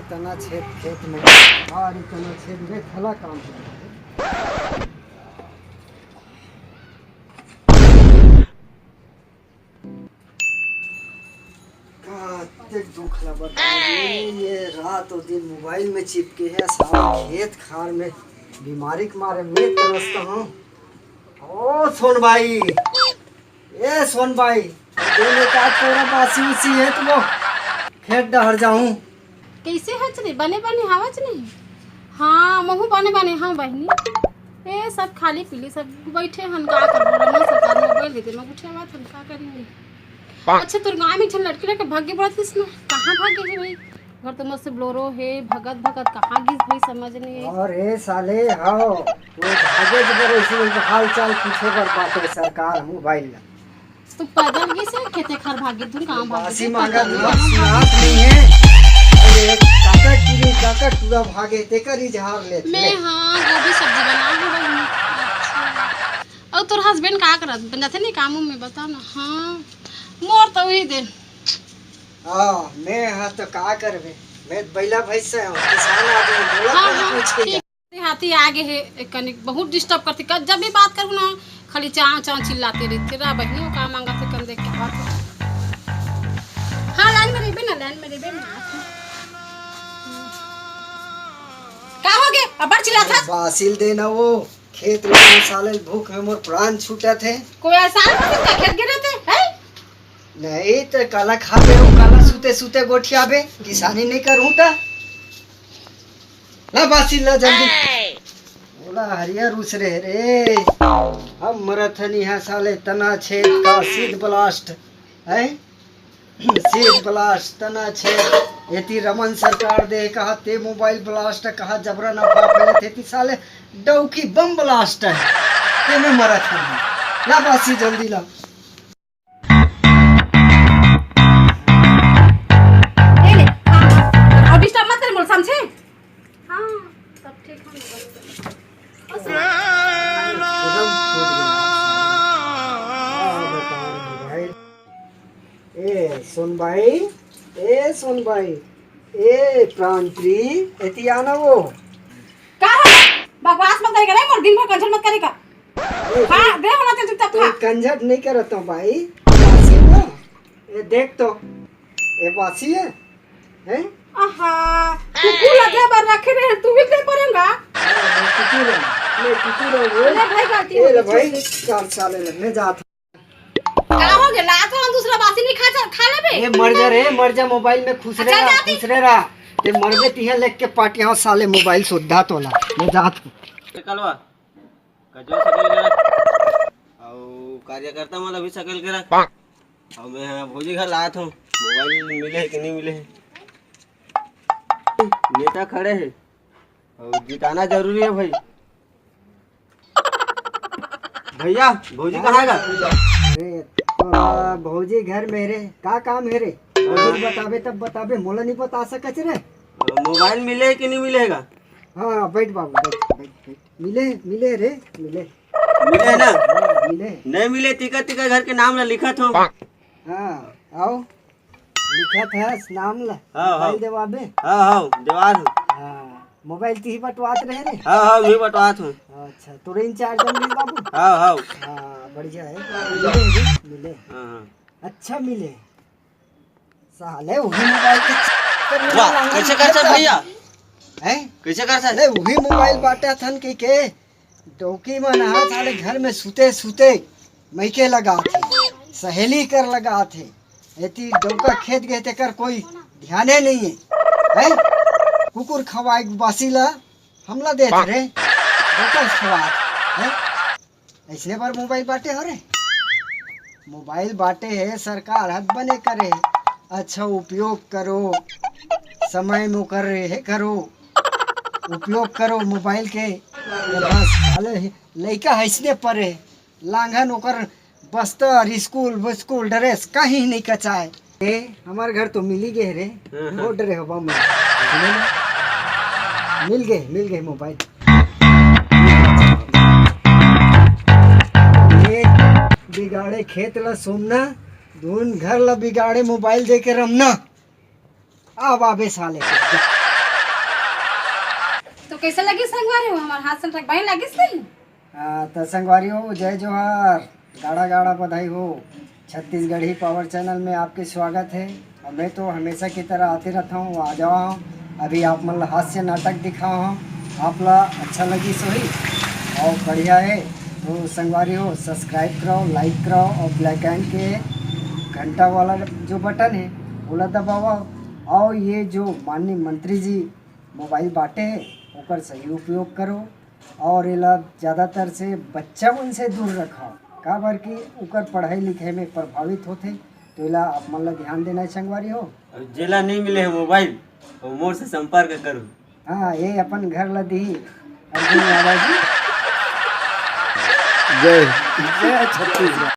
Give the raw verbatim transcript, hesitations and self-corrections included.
तना छेद खेत में, भारी तना छेद में भला काम है। का तेक दुख ला बताए, ये रात और दिन मोबाइल में चिपके है, सारा खेत खार में बीमारी के मारे मैं तरसता हूँ। ओ सोन भाई, ए सोन भाई, दे ले का तोरा बासी उसी है तो वो खेत डहर जाऊं। कैसे हच रे? बने बने हवच नहीं? हाँ, महू बने बने हाँ बहिनी। ए सब खाली पीली सब बैठे हन, का करबो? रमन सरकार मोबाइल दे दे, मैं उठे बात हम का करेंगे? अच्छा, तोर गाँव में एक झन लड़की लड़के भागे पड़त हिस ना, कहाँ भागे है भाई? घर तो मस्त ब्लोरो है, भगत भगत कहाँ गिस भाई, समझ नहीं है। अरे साले, हाँ, वो भागे जबर ऐसे हाल चाल पूछे बर बाटे सरकार मोबाइल ला। तू पैदल गिस है, खेते खार भागे, धुन कहाँ भागे? बासी मांगा धुन सुनात नहीं है। अरे काका टूरी, काका टूरा भागे, तेकर इजहार लेत मैं, ले। हाँ, गोभी सब्जी बना हूँ बहिनी। अच्छा। और तोर हस्बैंड का करत? बन जाते नहीं काम में, बता ना। हाँ, मोर तो वही दे। हाँ, मैं हाँ तो का करबे, मैं तो बैला भैंस से हूँ, किसान आदमी, बोला हाँ, कोई हाँ, पूछ के ठीक। हाथी आगे है, एक कनिक बहुत डिस्टर्ब करती, जब भी बात करूँ ना खाली चाव चाव चिल्लाते रहते। रा बहिनी, वो का मांगा थे, कम देख के बात। हाँ, लाइन में रहिबे ना, लाइन में रहिबे ना। का हो गए? अबर चिल्ला था। बासिल दे ना वो खेत में, साले भूख में मोर प्राण छूटा थे। कोई एहसान हो सकता खेत गिरे थे, हैं? नहीं तो काला खाबे, वो काला सूते सूते गोठियाबे, किसानी नहीं करूँ ता। ला बासी ला जल्दी। बोला हरियर उस रे रे। हम मरत हन यहाँ साले तना छेद का सीध ब्लास्ट है। सीध ब्लास्ट तना छेद। एती रमन सरकार दे कहा ते मोबाइल ब्लास्ट कहा जबरन अफवाह फैले थे ती साले डौकी बम ब्लास्ट है। ते में मरत हन। ला बासी जल्दी ला। ए ले, हाँ, हाँ। और डिस्टर्ब मत कर मोर, समझे? हाँ, सब ठीक है। एकदम फूट गया। ए सोन भाई, ए सोन भाई, ए प्राण प्री, एती आना वो। का हो? बकवास मत करे का रे, मोर दिन भर कंझट मत करे का। हाँ, दे होना तो चुपचाप खा। कंझट नहीं करत हूँ भाई। बासी है ना? ये देख तो, ये बासी है, हैं? आहा, कुकुर लगे बर रखे रहे, तू भी दे पड़ेगा। हाँ, मैं कुकुर हूँ, मैं कुकुर हूँ। ले भाई, गलती हो गई, भाई, छोड़ दे। चार साल है, मैं जाता हूँ। का हो गया? ला तो हम दूसरा बासी नहीं खा, खा लेबे। ए, मर जा रे, मर जा, मोबाइल में खुश रहे रहा, खुश रहे रहा। ते मरबे तिहे लेके पाटिया साले मोबाइल सुद्धा तोला। मैं जात हूँ। ए, कलवा, कजवा सकल के रख। अउ कार्यकर्ता मन ला भी सकल के रख। अउ मैं हा भौजी घर लात हूँ, मोबाइल मिले है कि नहीं मिले है। नेता खड़े है, अउ जिताना जरूरी है भाई। भैया, भौजी कहाँ है गा? अरे, तो भौजी घर में रे, का काम है रे? भौजी हाँ। बताबे तब बताबे, मोला नहीं बता सकत रे। मोबाइल मिले है कि नहीं मिलेगा? हाँ, बैठ बाबू, बैठ, बैठ, बैठ। मिले, मिले रे, मिले। मिले है ना? हाँ, मिले। नहीं मिले, तिका तिका घर के नाम ला लिखत हो। हाँ, आओ। लिखत हस नाम ला? हाँ, हाँ। मोबाइल देवाबे? हाँ, हाँ, देवात हूँ। हाँ, मोबाइल तिही बटवात रहे रे? हाँ, हाँ, मैं बटवात हूँ। अच्छा, तोरे इंचार्ज मिल बाबू? हाँ, हाँ। हाँ, बढ़िया है। मिले, मिले। हाँ, हाँ। अच्छा मिले। साले वही मोबाइल के चक्कर में वाह, लंगन कैसे कर सकत भैया? हैं? कैसे कर सकत? साले वही मोबाइल बांटा थन के, के डौकी मन हा साले घर में सुते सुते मइके लगात हे, सहेली कर लगात हे। एती डौका खेत गए तेकर कोई ध्याने नहीं है, हैं? कुकुर खवाए बासी ला हमला देत रे, डौका खवात, हैं? ऐसने बर मोबाइल बांटे हो रे? मोबाइल बांटे हे सरकार, हद बने करे हे। अच्छा उपयोग करो, समय में ओकर हे करो, उपयोग करो मोबाइल के। ये बस साले लइका हइसने परे, लांघन ओकर बस्तर, स्कूल, स्कूल ड्रेस कहीं नहीं कचाए। ए, हमार घर तो मिली गए रे। हाँ, हाँ। छोड़ रहे हो बम। सुने ना? मिल गए, मिल गए मोबाइल। ये बिगाड़े खेत ला सोमना, धुन घर ला बिगाड़े मोबाइल दे के रमना। अब आबे साले के, जा। कैसे लगिस संगवारी हो हमार हास्य नाटक? बने लगिस नहीं? हाँ, त संगवारी हो, जय जोहार, गाड़ा गाड़ा बधाई हो। छत्तीसगढ़ी पावर चैनल में आपके स्वागत है। और मैं तो हमेशा की तरह आते रहता हूँ, आ जावा हूँ। अभी आप मन ला हास्य नाटक दिखा हूँ, आप ला अच्छा लगिस होही और बढ़िया है तो संगवारी हो, सब्सक्राइब कराओ, लाइक कराओ और ब्लैक आइकन के घंटा वाला जो बटन है, ओला दबावा। और ये जो माननीय मंत्री जी मोबाइल बांटे हे, ओकर सही उपयोग करो और एला ज़्यादातर से बच्चा मन से दूर रखो, काबर कि ओकर पढ़ाई लिखाई में प्रभावित होथे। तो एला आप मन ला ध्यान देना है संगवारी हो। अउ जेला नहीं मिले हे मोबाइल, वो मोर से संपर्क करो। हाँ, ये अपन घर ला दी अर्जुन यादव जी। जय। जय छत्तीसगढ़।